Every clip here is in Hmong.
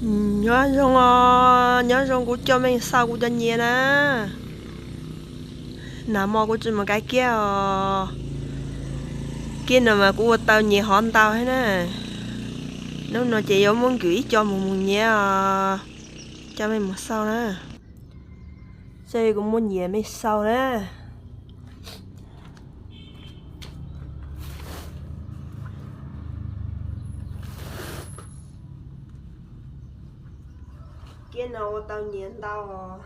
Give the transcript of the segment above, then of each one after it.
Nyob zoo os, nyob zoo, kuv coj mej xauj kuv cov nyias na. Nag hmo kuv tsis mus kais kiab os. Kiab no mas kuv ua tau nyias hov ntau thiab na. Hnub no ces yuav muab nkws ib co mus mus nyias os. Coj mej mus xauj na. Saib kuv muab nyias mej xauj na. Kiab no ua tau nyias ntau os.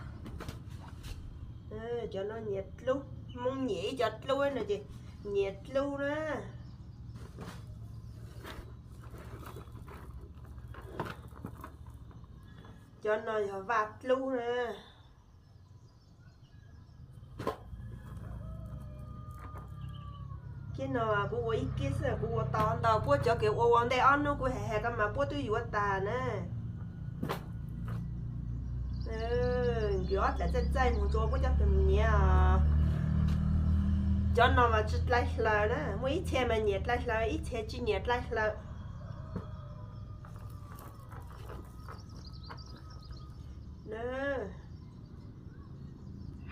Cov no nyias dlub, Hmoob nyiam ib co dlub no ces nyias dlub na. Cov no yog vaj dlub na. Kiab no kuv ua ib kiab xwb kuv ua tau ntau, puab cov kws ua ua ntej ob hnub kuv hais hais koj mas puab twb yuav tag na. Nkws ob dlaim txaij txaij mus rua puab cov kws mus nyiav. Cov no mas tsis dlai hlaws na, muaj ib txhia mas nyiam dlai hlaws, ib txhia tsis nyiam dlai hlaws.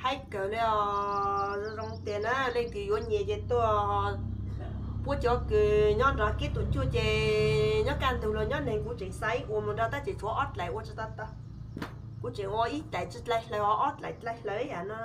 Haib kawg li os, zoo zoo tiag na, leej twg yuav nyias ces tuaj. Puab cov kws nyob nrog kiab tus cuag ces nyob kaj ntug los nyob neeg kuv tseem xaiv ua mus nrog tab sis tshuav ob dlaim ua tsis tau tau. Kuv tseem ua ib dlaim tsis dlai hlaws, ob dlaim dlai hlaws ib yam no.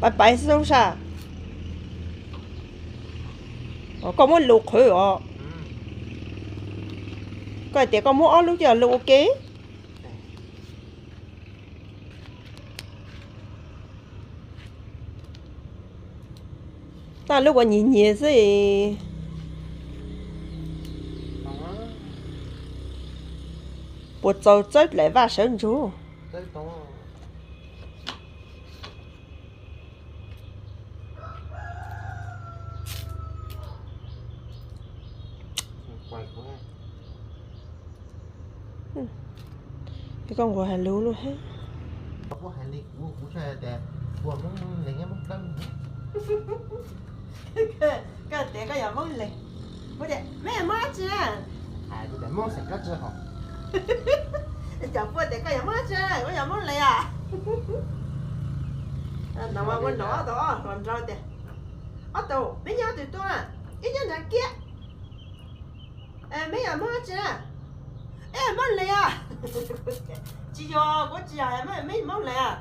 Pais pais xwb sas. Koj muab lus qhwv os. Koj hais tias koj muab ob lub coj lus ua ke. Tag lub ua nyias nyias xwb. Puas txaus txawb dlaim vaj sawv ntsug. Koj nquag hais lus lub he. Koj tias koj yog Hmoob Leeg, kuv tias meb yog Hmoob dab tsi na? Cov puab tias koj yog Hmoob dab tsi na? Kuv yog Hmoob Leeg os. No ua no ob tug hluas nraug tias, ob tug meb nyob twg tuaj? Ib nyob nram kiab. Meb yog Hmoob dab tsi na? Eb, Hmoob Leeg os. Tsis yog, kuv tsis yog hais meb Hmoob Leeg os.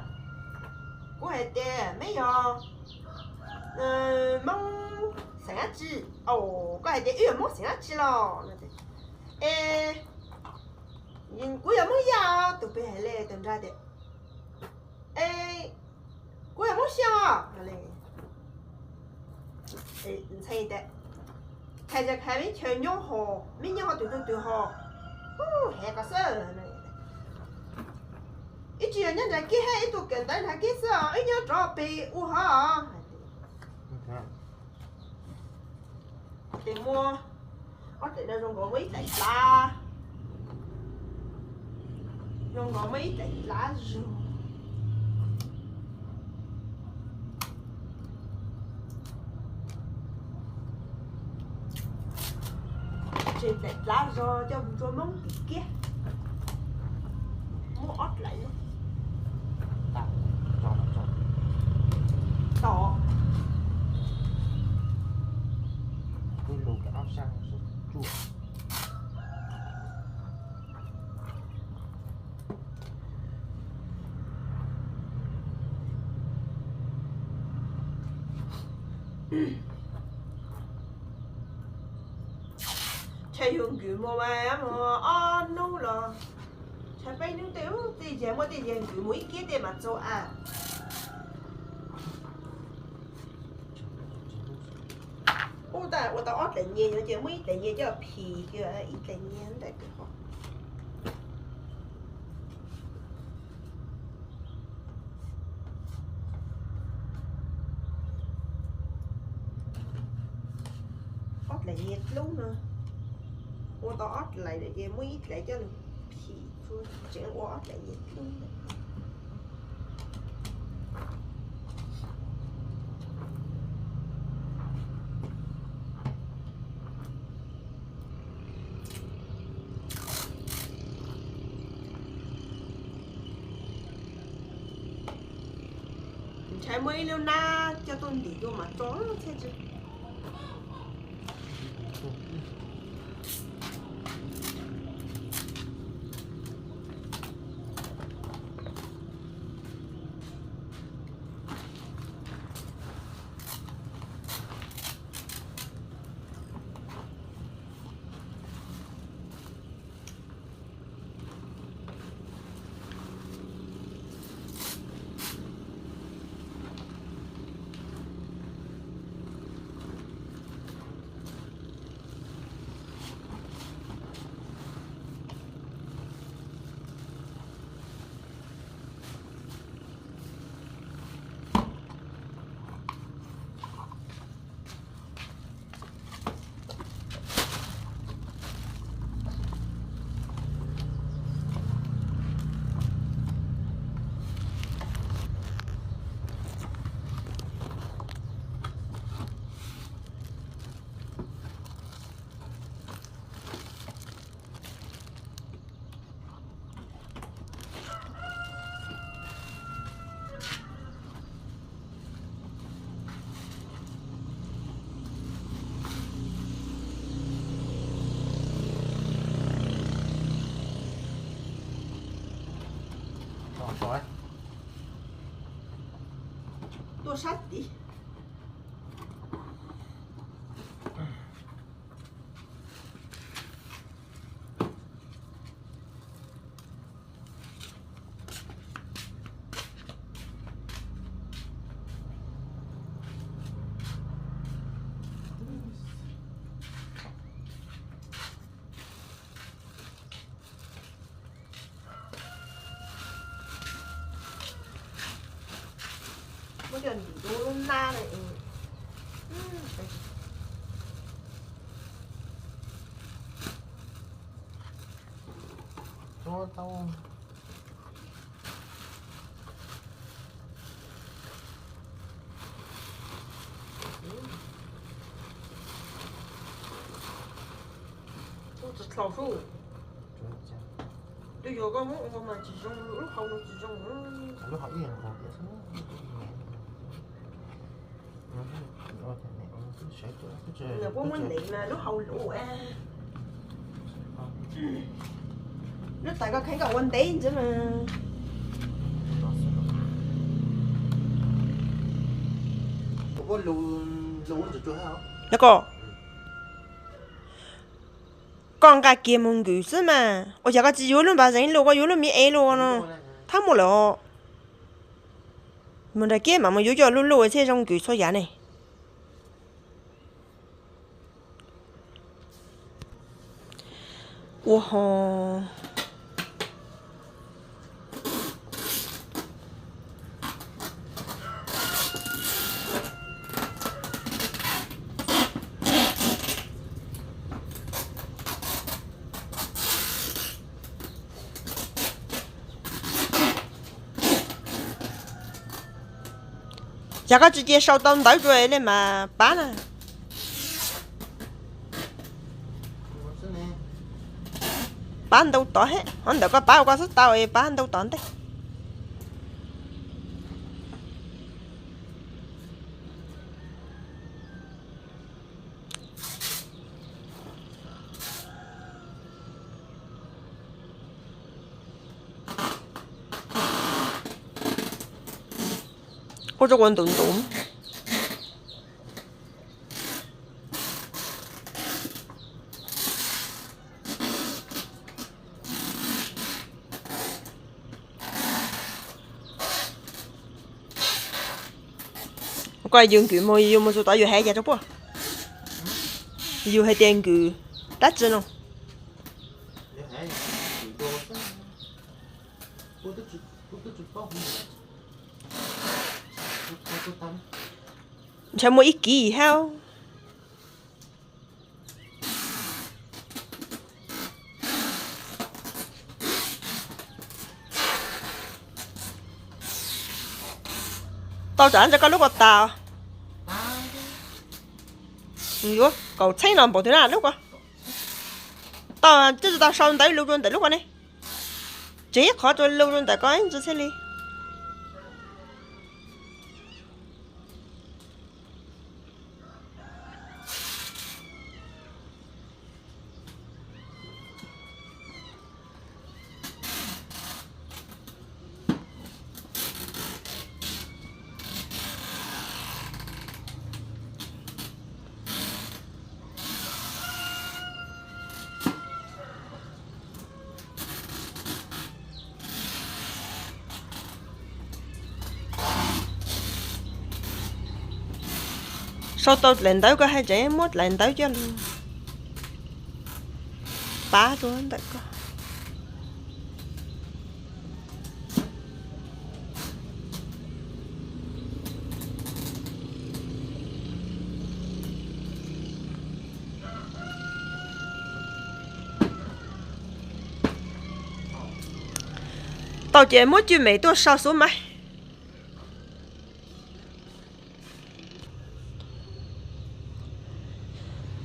Kuv hais tias meb yog Hmoob xeem dab tsi? Koj hais tias wb yog Hmoob xeem dab tsi los? Es kuv yog Hmoob Yaj os. Tus pem hais li tus nraug tias, es kuv yog Hmoob Xyooj os. Ntxhee tias, hais tias hais meb chaw nyob hos, meb nyob hos twg rau twg hos. Heev koj xwb. Ib tsis yog nyob nram kiab, ib tug kawm ntawv nram kiab xwb os, wb nyob rov pem ua hov. Ces muab ob dlaim no zoo nkaus muab ib dlaim dlav, zoo nkaus muab ib dlaim dlav zog. Tseg dlaim dlav zog coj mus rua Hmoob tim kiab. Muab ob dlaim no tom. Ntshai yus nkws mus mas mus ob hnub los, ntshai peb hnub tej, tej zag muaj tej zag nkws mus ib kiab tej mas txaus a. Ub, ua tau ob dlaim nyias no ces muab ib dlaim nyias coj phim, ib dlaim nyias ntawm kawg. Ob dlaim nyias dlub no. Ua tau ob dlaim lawm ces muab ib dlaim coj los phim tsuag tseem ua ob dlaim ces. Ntshai muaj ib lub nab coj tuaj ntim dua mas tso thiab tsis. Tuaj sab tid. Muab coj ntim dua lub nab na. Tsis tau sub. Twb yog koj muab ua mas tsis zoo, lub hau no tsis zoo. Lub hau ib yam nkaus tias xwb. Puab muab ntev mas lub hau luv. Lub tais koj kheev kom ua ntev ntxiv mas. Koj, koj nqa kiag mus nkws xwb mas. Ua cas koj tsis yuav lub npas zeev los, koj yuav lub me es los no? Thab muaj lawm os. Mus nram kiab mam mus yuav coj lub luj thiaj zoo nkws txhua yam ne. Ua ho. Cas koj tsis cia sau tau ntawv rau li mas pab na. Pab ntau tod he, qhov ntawm koj pab ua koj xub tau es pab ntau tod ntej. Ua rau kuv ntus ntus. Koj yus nkws mus, yus mus txog tod yus hais cas rau puab? Yus hais tias nkws dab tsi no? Ntshe muaj ib kiv hab. Tau tsam ntawd koj lub ko tas. Yuav kaum txheeb no npaum twg na lub ko. Tau twb tsis tau sau ntawv lus rau ntawm lub ko ne. Tseem ib qhov rau lus rau ntawm ko ib ntsis thiaj li. Sau tau dlaim ntawv koj hais tseem muab dlaim ntawv coj lug pab rau ntawm koj. Tau ces muab cwj mem tuaj sau xub mas.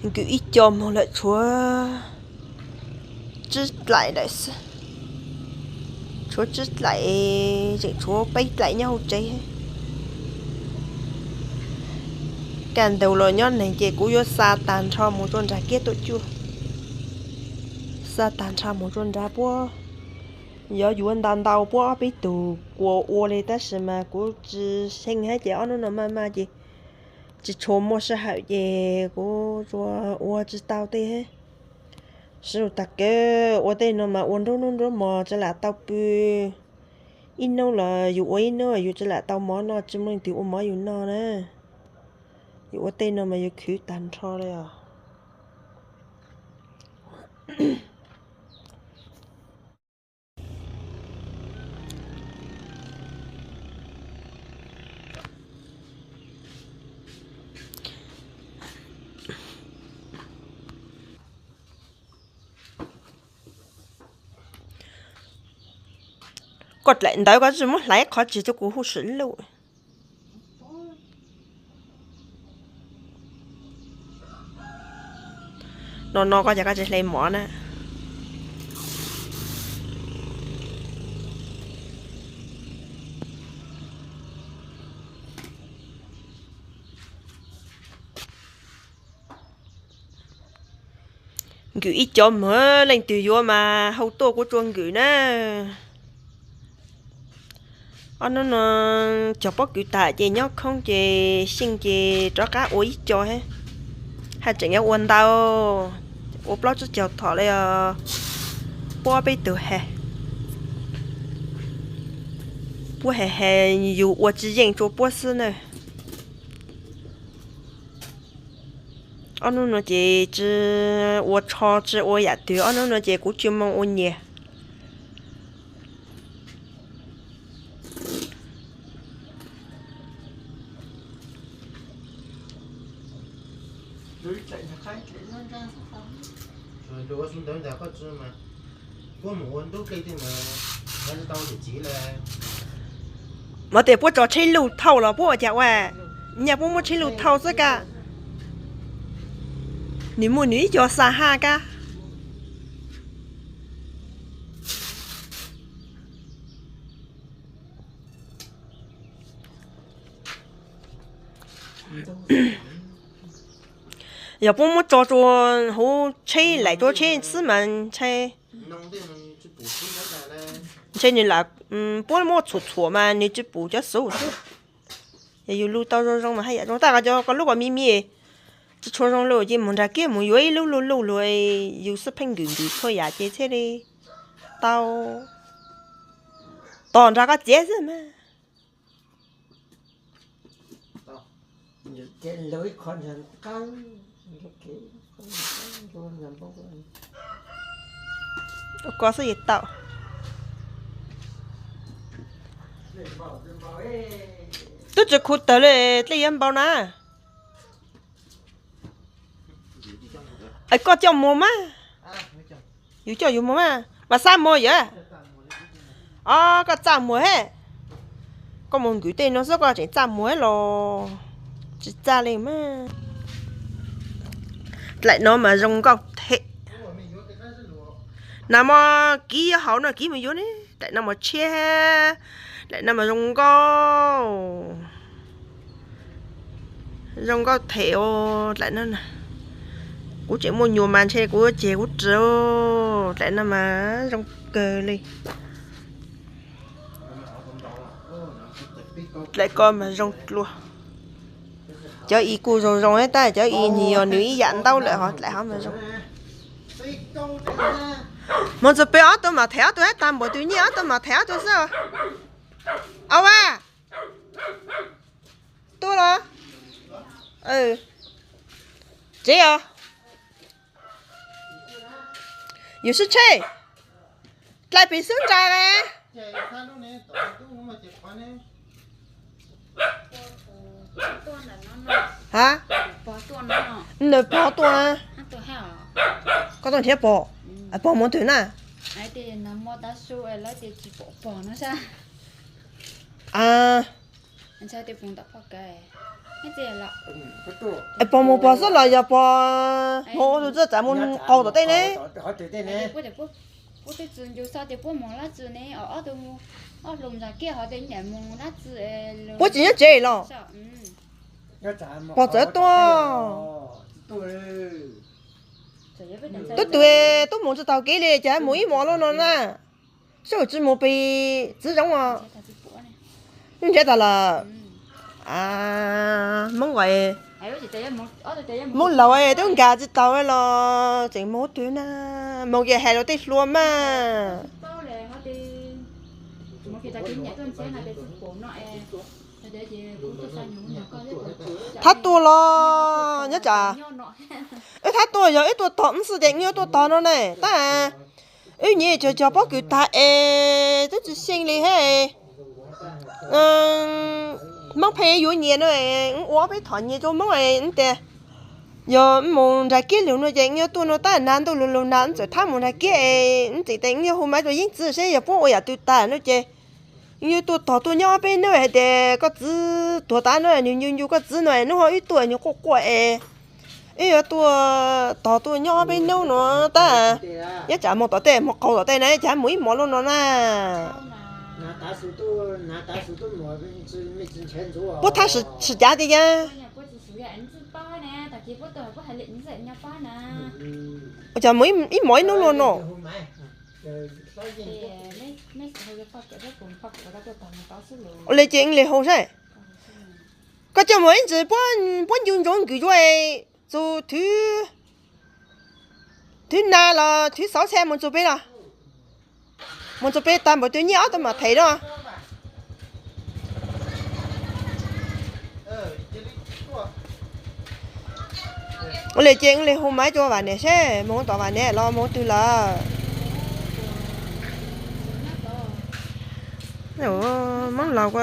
Nkws ib co moog lawm tshuav tsib dlaim lawm xwb. Tshuav tsib dlaim, tseem tshuav peb dlaim nyob hauv tsev. Kaj ntug los nyob neeg ces kuv yuav xa tag nrho mus rau nrag kiab tuaj cuaj. Xa tag nrho mus rau nrag puab. Yog yuav ntau ntau puab ob peb tug kuas ua li tab sis mas kuv tsis xyeej hab ces ob hnub no maj maj ces tsis tshua muaj sij hawm ces kuv tsuas ua tsis tau tej. Sib tag kawg ua tej no mas ua nruab hnub nruab hmo tsis lam tau pw. Ib hnub los yus ua ib hnub yus tsis lam tau mov noj tsis muaj leej twg ua mov yus noj na. Yus ua tej no mas yus khwv tag nrho li os. Koj dlaim ntawv koj tsis muab hlais qhov tsis rau kuv huj sim luj. No no koj cas koj tsis hle mov na. Nkws ib co mog, leej twg yuav mas hau tuaj kuv tsua nkws na. Ob hnub no cog pob kws tas ces nyob khoob ces xyeej ces rov qab ua ib co hab. Haj tseem yuav ua ntau, ua plaub tsib caug thaum li os. Puab peb tug has, puab has has yus ua tsis yeej tsua puab xwb na. Ob hnub no ces tsis ua tsho tsis ua yam twg, ob hnub no ces kuv tsis moo ua nyias. Mas tias puab tso tsheb luj thauj los puab ua cas ua, nyaj puab muab tsheb luj thauj xwb kab. Nws muaj nws ib co xa haj kab. Yog puab muab tso rua huv tsheb laim rua tsheb xwb mas ntshai. Ntshai nws lam, puab muab txhuam txhuam mas nws tsis pum cov xuv xwb. Yog yus luj tau zoo zoo mas haj yam zoo, tab ko cov ko lub ko me me tsis tshua zoo luj ces mus nrag kiab mus yuav ib lub luj luj luag, yus xwb pheej nkws nkws txhua yam ces thiaj li tau. Tos nrag koj txiav xwb mas. Ko xwb yeej tau. Twb tsis khuv tawg li, dlej yuav npau na. Es koj coj mus mas. Yus coj yus mus mas, mas xab mus yom. Os, koj txaj muag he. Koj mus nkwm tej no xwb koj tseem txaj muag los? Tsis txaj li mas. Daim no mas zoo nkauj them. Nag hmo kiv hauv no kiv mus yuav ne. Daim no mas tshiab, daim no mas zoo nkauj, zoo nkauj them os. Daim no kuv tseem muaj nyuam mas ntshe kuv ceg kuv ris. Daim no mas zoo kawg li. Daim ko mas zoo dua. Cov i kuj zoo zoo tab cov i nws yog nws ib yam ntaub lawm ho daim hov mas zoo. Mus txog pem ob tug mam them ob tug, tag npaum twg nyiaj ob tug mam them ob tug xwb. Au a, tuaj los. Tsev os. Yus sib tsheb dlai pem xub ntsa. Ha, nws pog tuaj. Koj tuaj nrhiav pog? Pog mus twg na? Pog mus pog xwb los yog pog mus ua tus txawj mus qaug tom tej ne? Puab tsis nyob tsev los? Pog txawv tuaj. Tub twg tub mus tsis taug kev li cas mus ib hmos luaj no na. Sab tsis mus pem txiv zoov os. Nrhiav tag lawm. Hmoob, Hmoob laus twb nkag tsis taus los tseem mus twg na. Mus ces hais rau tej hluas mas. Thab tuaj los nyob tsam, wb thab tuaj yog wb tuaj tog, wb xwb ces wb yuav tuaj tog no ne tab. Wb nyiam cog cog pob kws tag es twb tsis xyeej li thiab. Hmoob pheej yuav nyias no, wb ua ob peb thom nyias rau Hmoob tias yog wb mus nram kiab lug no ces wb yuav tuaj no tab, nag ntuj lug lug nag wb txawm thab mus nram kiab es wb tseem tias wb yuav hu maiv rau Yeeb Txwv seb yog puab ua yam twg tag no ces wb yuav tuaj tog tuaj nyob ob peb hnub hais tias koj txiv tuag tas no nws ncu ncu koj txiv no, hnub ho wb tuaj nws quaj quaj es wb yuav tuaj tog tuaj nyob ob peb hnub no tab. Nyob tsam mus tom tej mus qaug tom tej na cas mus ib hmos luaj no na. Puab thab sim cav tias yog ua cas mus ib hmos ib hnub luaj no. Ua li ces wb li hu saib. Koj coj mus ib ntsis puab ncu ntsuav nkws zuaj txug thwv na los thwv xauv txhia mus txug peb los. Mus txug peb tag npaum twg nyiaj ob tug mam them no. Ua li ces wb li hu maiv rau Vam Niam seb mus tom Vam Niam los mus twg lawm. Hmoob laus ko,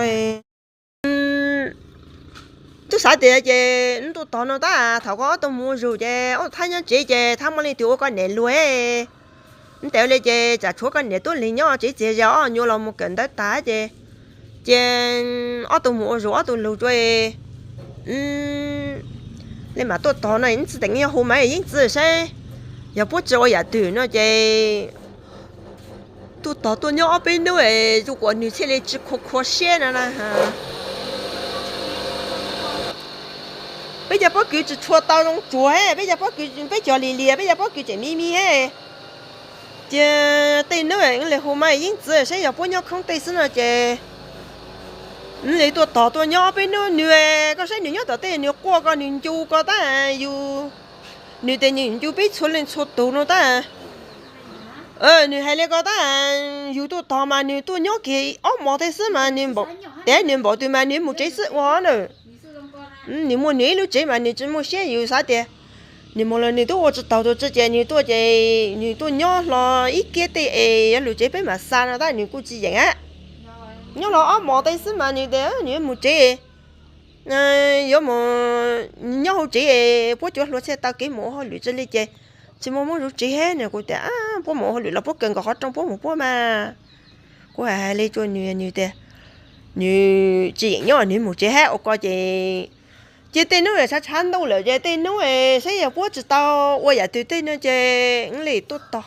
twb xav tias ces wb tuaj tog no tab, thaum koj ob tug mus ua zug ces ob tug thab nyob tsev ces thab muaj leej twg ua koj niam luag. Wb tias ua li ces tsam tshuav koj niam tuaj lig nyob tsev txias zas ob nyuag los mus kawm ntawv tag ces, ces ob tug mus ua zug ob tug lug tsuas li mam tuaj tog no. Wb txiv teem yog hu maiv Yeeb Txwv saib yog puab tsis ua yam twg no ces tuaj tog tuaj nyob ob peb hnub es zoo kuas nws thiaj li tsis khua khua siab no na. Peb cov pob kws tsis tshua tau zoo tsuag, peb cov pob kws peb cog lig lias, peb cov pob kws tseem me me he. Ces tej hnub wb li hu maiv Yeeb Txwv saib yog puab nyob khoob tej xwb no ces wb li tuaj tog tuaj nyob ob peb hnub nws, koj saib nws nyob tom tej nws quaj ko nws ncu ko tab, yus, nws tias nws ncu peb txhua leej txhua tug no tab. Nws hais li ko tab, yus tuaj tog mas nws tuaj nyob kiag ob hmos tej xwb mas nws npaum, tias nws npaum twg mas nws mus tsev xwb ua na. Nws muaj nws ib lub tsev mas nws tsis muaj siab, yus xav tias nws mus los nws twb ua tsis taus tus tsi ces nws tuaj ces nws tuaj nyob hlo ib kiab tej es yuav lug tsev peb mam xa no tab nws kuj tsis yeem a. Nyob hlo ob hmos tej xwb mas nws tias nws yuav mus tsev, yuav mus nyob hauv tsev es puab cov hluas thiaj tau kev mus ua hauj lwm tsi li ces tsis muaj Hmoob zuv tsev he. Nws kuj tias puab mus ua hauj lwm los puab kawg nkaus qhov rooj puab mus puab mas. Kuv hais hais li rua nws, nws tias Nws tsis yeem nyob, nws mus tsev hab ua ko ces, ces tej hnub tshav tshav ntuj lawm ces tej hnub saib yog puab tsis tau ua yam twg tej no ces wb li tuaj tog.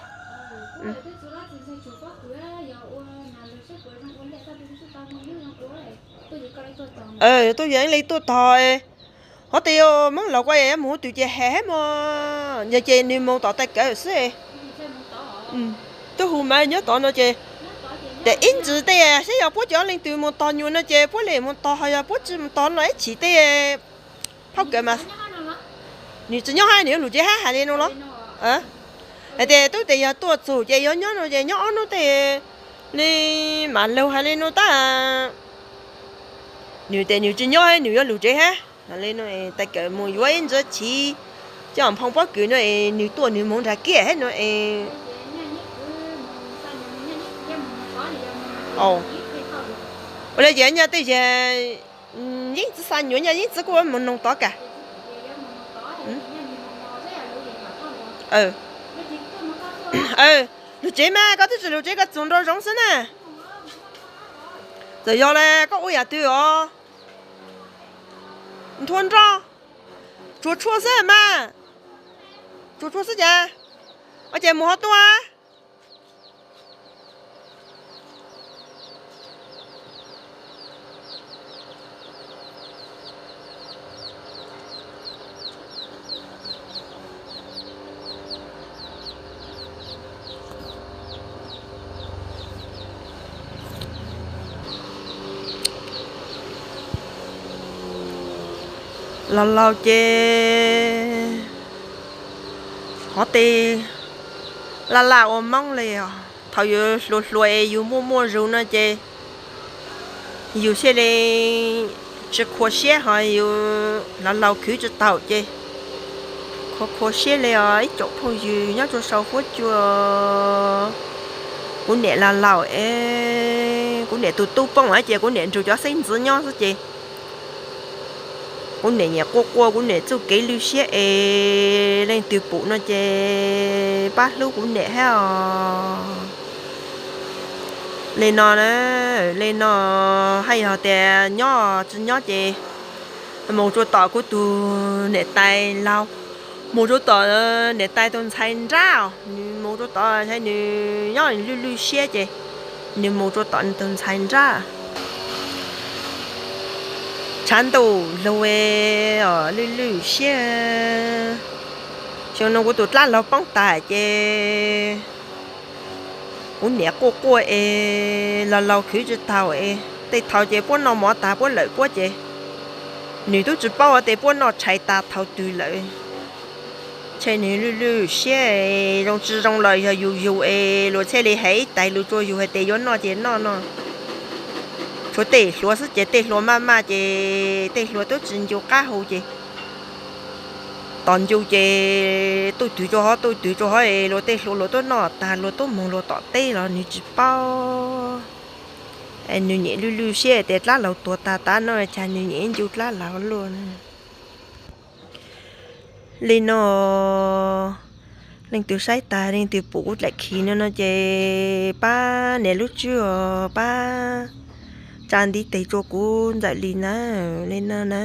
Tuaj yog wb li tuaj tog. Hov tes yog Hmoob laus ko yuav mus hu twg ces has hab mog, yog ces nws mus tom tais kawm xwb. Twb hu mas nyob tod no ces, ces ib ntsis tej saib yog puab cov leej twg mus tog nyuas no ces puab li mus tog, ho yog puab tsis mus tog no ib chim tej phauj kawm mas, nws tsis nyob hab nws yuav lug tsev hab hais li no los? Hais tias tub tes yog tuaj txug ces yuav nyob no ces nyob ob hnub tej li mas laug hais li no tag. Nws tes nws tsis nyob hab nws yuav lug tsev hab li no, tais kawm mus yuav ib ntsis chiv coj phoo pob kws no es nws tuaj nws mus nrag kiag hab no es. Ua li ces nyaj tej zag yeej txiv xa nyuam, nyaj yeej txiv kuj mus noog tod kag. Lug tsev mas koj twb tsis lug tsev, koj txug nraum zoov xwb na. Txawm yog le koj ua yam twg os, nthua nroj, tsuag tshuaj xwb mas, tsuag tshuaj xwb cas, ua cas mus ho tuaj. Laus laus ces hov tes laj laj ua moob li os. Thaum yus hluas hluas es yus muaj muaj zug no ces yus thiaj li tsis khuv siab, ho yus laus laus khwv tsis taus ces khuv khuv siab li os ib tsoom phooj ywg nyob rua sau huab cua. Kuv niam laus laus es kuv niam tus tub poob ces kuv niam nrug cov xeeb ntxwv nyob xwb ces kuv niam nyiam quaj quaj kuv niam txuj kev lwj siab es leej twg pum no ces pab hlub kuv niam hab os. Li no, li no haj yog tias nyob tsis nyob ces mus rua tom kuv tus niam tais laug, mus rua tom niam tais tus ntxhais nrab os, nws mus rua tod nws nyob lwj lwj siab ces nws mus rua tom nws tus ntxhais nrab. Tshav ntuj lug os, lwj lwj siab. Xyoo no kuv tus dlab laug poob tas ces kuv niam quaj quaj es laus laus khwv tsis taus es tej thaum ces puab noj mov tas puab lawm puab ces nws tub tsis paub tias puab noj tshais tas thaum twg lawm. Tshe nws lwj lwj siab, zoo tsis zoo los yog yus yug es luag thiaj li hais ib tais lus rua yus hais tias yuav noj ces noj no. Tshuav tej hluas xwb ces tej hluas maj maj ces tej hluas tub tsis ncu qab hu ces tos ncu ces tuj twg rua hov tuj twg rua hov es luag tej hluas luag tub noj tas luag tub moog luag tom teb los nws tsis paub. Nws niam lwj lwj siab tias dlab laug tuag tag tas no cas nws niam ncu dlab laug luaj. Li no, leej twg saib tas leej twg pum kuv dlaim khi no no ces pab nias lub tswb os, pab tsa ntiv tes rua kuv Ntxawm Lis na, li no na.